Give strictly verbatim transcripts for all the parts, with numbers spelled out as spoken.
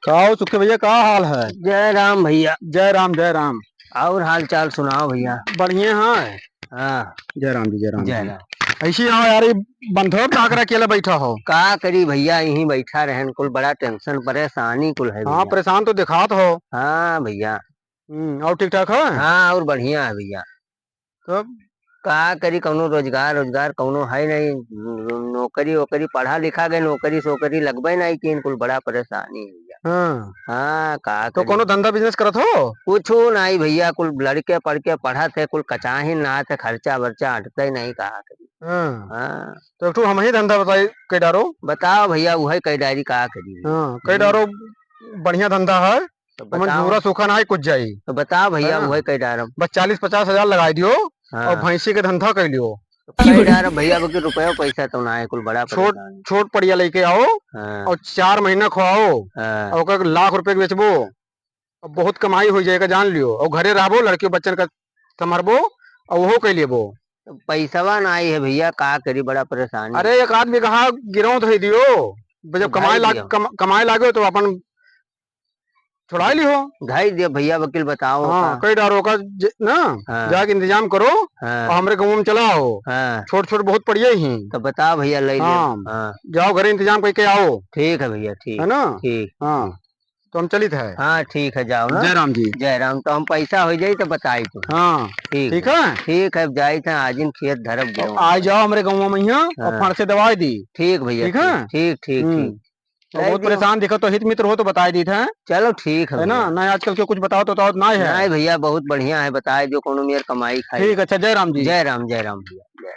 का हो सुखी भैया, का हाल है? जय राम भैया। जय राम, जय राम। और हाल चाल सुनाओ भैया। बढ़िया है। हाँ। जय राम जी, जय राम जय जी। राम। ऐसी आओ यार, ये बंधो का करा अकेले बैठा हो? का करी भैया, यहीं बैठा रहन, कुल बड़ा tension परेशानी कुल है हाँ, भैया। परेशान तो दिखात हो। हाँ भैया। हम्म, और ठीक ठाक है? हाँ, और बढ़िया है भैया। तब? का करी, कौनो रोजगार, रोजगार कौनो है नहीं, नौकरी वोकरी, पढ़ा लिखा गए, नौकरी सोकरी लगबे नहीं की, कुल बड़ा परेशानी है भैया। हाँ। हाँ, का तो करी? कौनो धंधा business करत हो? कुछ नहीं भैया, कुल लड़के पढ़ के पढ़त है, कुल कचाही ना थे, खर्चा बर्चा अटते नहीं, का करी? हाँ। हाँ। तो एक ठो हम ही धंधा बताई, कई डारो? बताओ भैया, वही कई डारी का करी? हाँ, कई हम्म। डारो बढ़िया धंधा है। तो हमन बताओ। झूरा सूखा ना है, कुछ जाई। तो बताओ भैया, है ना? वही कई डारम। बस चालीस पचास हजार लगाई दियो हाँ। और भैंसी के धंधा कर लियो। तो कई डारम भैया, बाकी रुपया पैसा तो ना है, कुल बड़ा छोट, परेशान। छोट पड़िया लेके आओ हाँ। और चार महीना खुआओ हाँ। और ओकर लाख रुपया के बेचबो, अब बहुत कमाई हो जाएगा, जान लियो। और घरे रहबो, लड़के बच्चन का संभरबो और वो कर लेबो। तो पैसवा ना आई है भैया, का करी, बड़ा परेशानी। अरे, एक आध बीघा गिरौत है दियो, जब तो कमाए भाई लाग-, दियो। कम-, कमाए लागो तो अपन छुड़ाई लिहो। धाई दियो भैया, वकील बताओ हाँ, का। कई डारो का जे-, ना, हाँ। जाके इंतजाम करो हाँ। और हमरे गाँव में चला आओ। हाँ। छोट छोट बहुत पड़िया ही। तो बताओ भैया, ले लियो। हाँ। हाँ। जाओ घरे इंतजाम करके आओ। ठीक है भैया, ठीक। है ना? ठीक। हाँ। तो हम चलित है। हाँ, ठीक है, जाओ ना। जय राम जी। जय राम। तो हम पैसा हो जाई तो बताई तो। हाँ, ठीक ठीक है। है? ठीक है, अब जाई थे, आज इन खेत धरब तो गिरौत। आ जाओ हमरे गाँव में यहाँ और हाँ। फड़ से दवाई दी। ठीक भैया, ठीक है? ठीक, ठीक, ठीक, हम्म। ठीक। और नहीं बहुत दियो। परेशान दिखो तो हित मित्र हो तो बताई दी थे। चलो ठीक है है ना? भैया। नहीं आजकल के कुछ बताओ तो, तो नहीं है। नहीं भैया, बहुत बढ़िया है, बताए जो कोनो मेर कमाई खाई। ठीक, अच्छा, जय राम जी। जय राम, जय राम भैया, जय।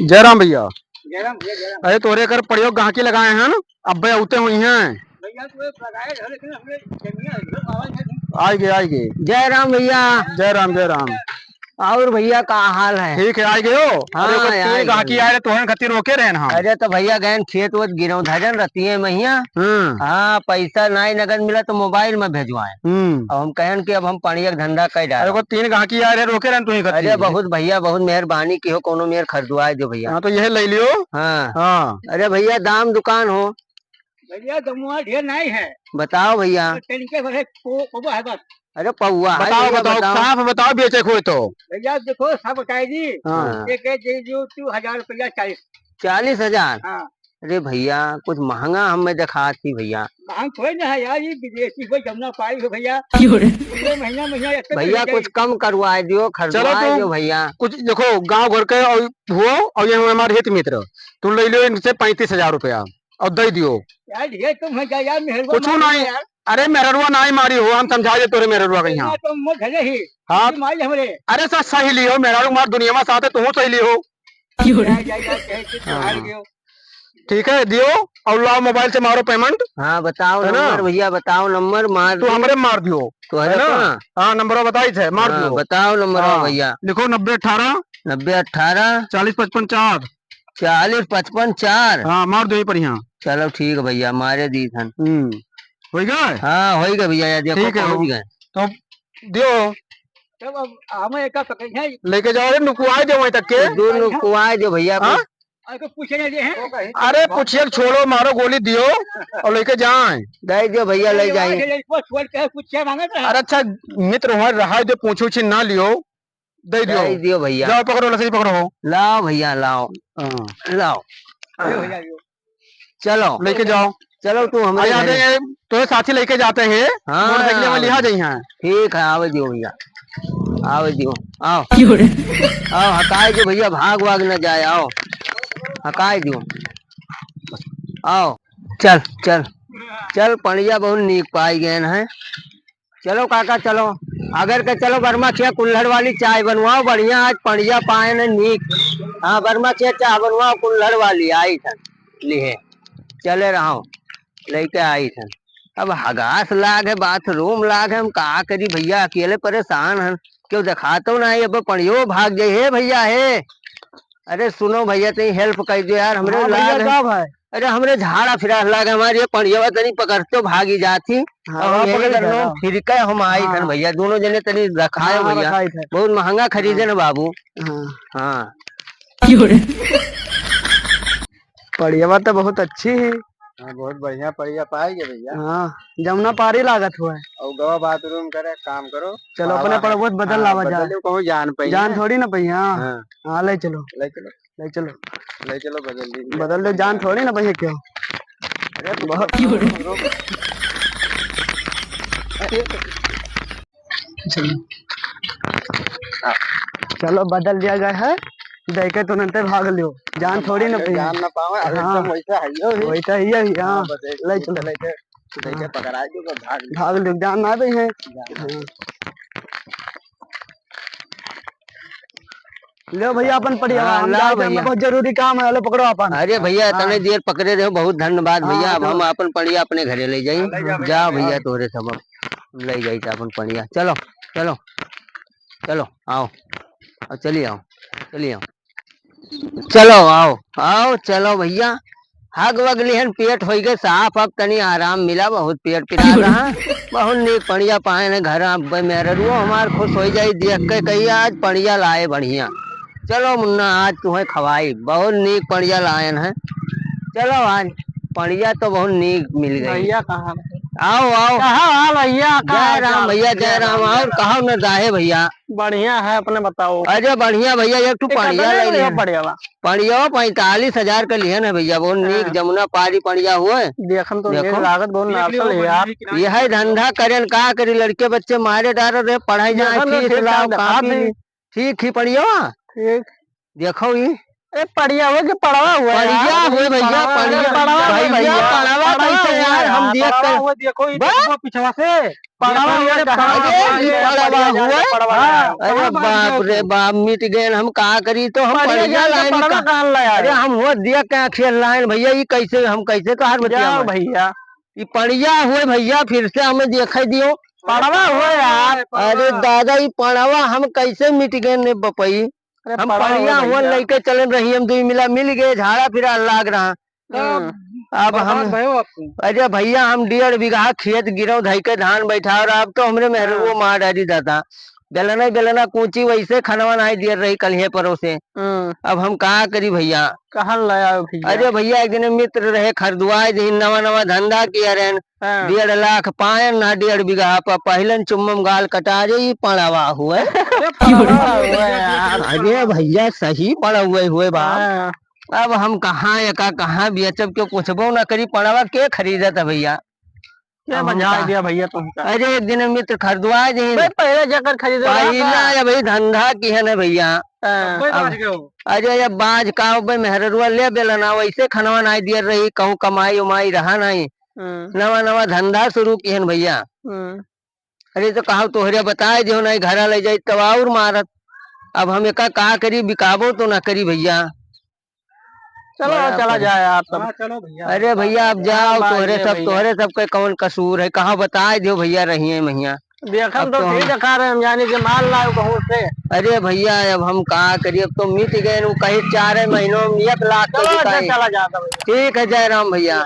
जय राम भैया। जय राम भैया, जय राम। अरे तोहरे कर प्रयोग गाहकी लगाए हैं ना, अब भैया उते हुई हैं। भैया तो एक लगाए हैं, लेकिन हमरे जमीन है, इधर बाबा जी। आइगे, आइगे। जय राम भैया। जय राम, जय राम। और भैया का हाल है? ठीक है, आइगे हो। हाँ, अरे ओकर तीन आइगे। गाहकी आए रहे, तोहन खातिर रोके रहे ना हम। अरे तो भैया गए खेत वेत गिरौत धरन रतिये में हिया। हम्म। हाँ, पैसा नाई नगद मिला तो मोबाइल में भेजवाए। हम्म। अब हम कहन कि अब हम पड़िया के धंधा कर डालो। अरे ओकर तीन गाहकी आए रहे, रोके रहे तुही खातिर। अरे बहुत भैया, बहुत मेहरबानी किहो, कोनो मेर खरीदवाए दो भैया। हाँ, तो यह ले लियो। हाँ। हाँ। अरे भैया, दाम दुकान हो। भैया, दमुआ ढेर नहीं है। बताओ भैया। तो तनिके भरे पो-, पौवा है बस। अरे पौवा है बताओ, भैया, बताओ, बताओ। साफ बताओ, बेचे खोए तो। भैया, देखो, सब बताई दी। हाँ। एक एक दे दो, तू हजार रुपया चालीस। चालीस हजार? हाँ। अरे भैया, कुछ महंगा हमें देखात ही भैया। महंग थोड़ी ना है यार, ये विदेशी कोई जमुना पाई हो भैया। क्यों रे? पूरे महीना, महीना एक तो भैया, महीना कुछ कम करवाए दियो, चलो खरीदवाए तुम दियो भैया। कुछ देखो, गाँव घर के और हुओ, और ये हमारे हित मित्र, तुम ले लियो इनसे पैंतीस हजार रुपया। और दे दियो। यार, ये तुम है क्या यार, मेहरबान कुछ मार नहीं। यार। अरे, मेहररुआ नहीं मारी हो, हम समझा दे तोरे मेहररुआ के यहाँ। तो मत घरे ही। हाँ। तुम आई हमरे। अरे, सर, सही लियो, मेहररुआ मार दुनिया में साथ है, तू सही लियो। जा, जा, जा, कहे कि तू हाँ। हार गयो। ठीक है, दियो, और लाओ मोबाइल से मारो payment। हाँ, बताओ है ना? नंबर भैया, बताओ नंबर, मार तू दे। हमरे मार दियो। तो है है ना? कहाँ? हाँ, नंबर बताई थे, मार हाँ, दियो। बताओ नंबर हाँ, भैया। लिखो नब्बे अठारह। नब्बे अठारह। चालीस पचपन चार। चालीस पचपन चार। हाँ, मार दो यही पर यहाँ। चलो ठीक है भैया, मारे दी थन। हम्म। होई गए? हाँ, होई गए भैया, या देखो ठीक है, पहुँच हो। गए। तो दियो। तब अब हमें एक पकड़ है। लेके जाओ रे, नुकुआए दे वहीं तक के। तो दो नुकुआए दे भैया को। हाँ? अरे तो पूछे नहीं दे हैं। अरे पूछिए, छोड़ो, मारो गोली दियो और लेके जाए। दे दियो भैया, ले जाए। ये बस छोड़ के पूछे मांगे तो। अरे अच्छा, मित्र हो, रहा दे, पूछो उछे ना लियो। दे दियो। दे दियो भैया। जाओ पकड़ो, लसरी पकड़ो हो। लाओ भैया, लाओ। हाँ। लाओ। यो भैया, यो। चलो। लेके जाओ। चलो तू हमरे आ, यहाँ घरे। दे, तो साथी लेके जाते हैं। हाँ। मोटरसाइकिल में लिहा जाई हैं। ठीक है, आवे दियो भैया। आवे दियो। आओ। क्यों रे? आओ, हकाए दियो भैया, भाग वाग न जाए, आओ। हकाए दियो। आओ। चल, चल। चल, पड़िया बहुत नीक पाई गए हैं। चलो काका, चलो। अगर के चलो, बर्मा खिया कुल्हड़ वाली चाय बनवाओ, बढ़िया आज पड़िया पाए न नीक। हाँ, बर्मा खिया चाय बनवाओ, कुल्हड़ वाली आई थन। लिहे। चले रहो। लेके आई थन। अब हगास लाग है, बाथरूम लाग है, हम का करी भैया, अकेले परेशान हन। क्यों देखातो ना है, अब पड़ियो भाग जाए, हे भैया, हे। अरे सुनो भैया, तनी help कर दो यार, हमरे हाँ भैया, लाग है। का भाई? अरे हमरे झाड़ा फिरा लाग, हमारी ये पड़ियवा तनी पकड़ते भागी जाती। हाँ, और हाँ, यही पकड़ करनो, हाँ। फिर के हम आई हाँ, थन हाँ। भैया, दोनों जने तनी रखाए हाँ, हाँ, भैया। रखाई थे। बहुत महंगा खरीदे हाँ। ना बाबू। हाँ। हाँ। क्यों रे? पड़ियवा तो बहुत अच्छी है। हाँ, बहुत बढ़िया पड़िया पाए गए भइया। हाँ, जमुना पारी लागत हुआ है। और गवा बाथरूम करे, काम करो। चलो, हाँ, अपने वाह। पड़वो से बदल हाँ, लावा जा। बदल लो, कहूँ जान पाई जान है। थोड़ी ना पाई, हाँ। हाँ। हाँ, ले चलो। ले चलो। ले चलो। ले चलो, बदल दी। बदल दो, जान थोड़ी ना पाई क्यों? अरे, बहुत चलो। चलो, बदल दिया गया है। देखे तुरंते भाग लियो, जान थोड़ी ना पाई। जान ना पावे, अरे हाँ। एकदम वैसा है यो ही। वैसा ही है, हाँ। हाँ, बस एक ले चलो। लेके, लेके हाँ। पकड़ा दो, बस भाग लियो। भाग लियो, जान ना दे है। जान ना। हाँ। लो भइया, अपन पड़िया, हाँ, हम लाओ जाते हैं, भइया। बहुत जरूरी काम है, लो पकड़ो अपन। अरे भइया, हाँ। इतने देर पकड़े रहे, बहुत धन्यवाद हाँ, भइया। अब तो हम अपन पड़िया अपने घरे ले जाई। हाँ, ले जाओ जाओ भइया, भइया। तोहरे सब अब ले जाई तो अपन पड़िया। चलो, चलो, चलो, आओ, अब चली आओ, चली आओ। चलो, आओ, आओ, चलो भइया। हग वग लिहन, पेट होइ गए साफ, अब तनी आराम मिला, बहुत पेट पिरा रहा। बहुत नीक पड़िया पाए न घर, अब मेहररुओ हमार खुश होइ जाई देख के, कही आज पड़िया लाए बढ़िया। चलो मुन्ना, आज तुम्हें खवाई, बहुत नीक पड़िया लायन है। चलो आज पड़िया तो बहुत नीक मिल गई। भइया कहाँ? आओ, आओ। कहाँ हाल भइया? जय राम भइया, जय राम। और कहो न दाहे भइया? बढ़िया है, अपने बताओ। अरे बढ़िया भइया, एक ठो पड़िया ले लिया। पड़िया बा? पड़िया पैंतालीस हजार के लिहन है भइया, वो नीक हाँ। जमुना पारी पड़िया हुए। देखन तो देखो। नीक लागत बहुत नासल है यार। यह धंधा करेन का करी, लड़के बच्चे मारे डार रहे, पढ़ाई जाए, देखन तो फीस ठीक लाओ, ठाक दिखा कॉपी दी। ठीक ही पड़िया। ठीक। देखो ई। ए, पड़िया हुए कि पड़वा हुए यार? पड़िया हुए भइया, पड़वा, पड़िया। पड़वा हुए भइया, भइया। पड़वा पड़वा कैसे हुए यार, हम यार, देख पड़वा कर हुए, देखो, ई बा? देखो पिछवा से। पड़वा देखो हुए, ये कहाँ पड़वा हुए, ये हुए? पड़वा हुए। हाँ, अरे कहाँ बाप रे बाप, मिट गए, हम का करी, तो हम पड़िया पड़िया जान के लाइन पड़वा का-, कहाँ लाया अरे है? हम हुआ देख के आँखें लाइन भइया, ई कैसे, हम कैसे तोहार बतिया जाओ में? भइया। ई पड़िया हुए भइया, फिर से हमें देखे दियो। पड़वा हुए यार। अरे दादा, ई पड़वा हम कैसे मिट गए ने बपई? अरे हम पड़वा पड़िया हो हुआ भइया। लइके चलन रही, हम दुई मिला मिल गए, झाड़ा फिरा लाग रहा। हम्म। अब हम, अरे भइया, हम डेढ़ बीघा खेत गिरव धइ के धान बैठा, और अब तो हमरे मेहरुओ हाँ। मार डारी दादा। बेलना, बेलना कूची वैसे खनवा नाई दियर रही कलिहे परोसे। हम्म। अब हम का करी भइया? कहाँ लाया हो भइया? अरे भइया, एक दिन मित्र रहे, खरीदवाए दिन, नवा नवा धंधा किया रहन। हाँ। डेढ़ लाख पायन ना डेढ़ बीघा पर, पहिलन चुम्मम गाल कटा जाई, पड़वा हुए। अरे पड़वा हुए यार। अरे भइया, सही पड़वा हुए बा। हाँ। अब हम कहाँ एका, कहाँ बेचब, क्यों पूछबो ना करी, पड़वा के खरीदत है भइया? क्या अब हम बंझाई कहाँ दिया भइया तुमका? अरे एक दिन मित्र खरीदवाए दिन। भाई पहले जाकर खरीदो पहिला का? ये भाई धंधा किहन है भइया। हाँ। अब, अरे ये बाज का बे मेहररुआ ले बेलना, वैसे खनवा नाई दियर रही, कहूँ कमाई उमाई रहा नाई। हम्म। नवा नवा धंधा शुरू किहन भइया। हम्म। अरे तो कहा तोहरे बताए दियो, नाई घरा ले जाई तब और मारत। अब हम एका का करी, बिकाबो तो ना करी भइया। चलो, बड़ा चला परे- जाए यार तब। हाँ, चलो भइया। अरे भइया, अब जाओ, बाय तोहरे रे सब, भइया। तोहरे सब के कौन कसूर है, कहाँ बताए दियो भइया, रहिए महिया। देखन अब तो तो ठीक हम देखा रहे हम, यानी कि माल लाओ कहूँ से। अरे भइया, अब हम का करी, अब तो मिट गए, वो कहीं चार महीनों में एक लाख तो चलो, बिकाए। चला जाता भइया। ठीक है, जय राम भइया।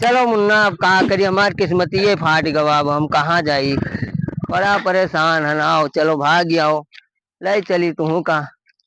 चलो मुन्ना, अब का करी, हमार किस्मतिये फाट गवा, अब हम कहाँ जाई, बड़ा परेशान है ना। आओ, चलो भाग आओ, ले चली तुहू का।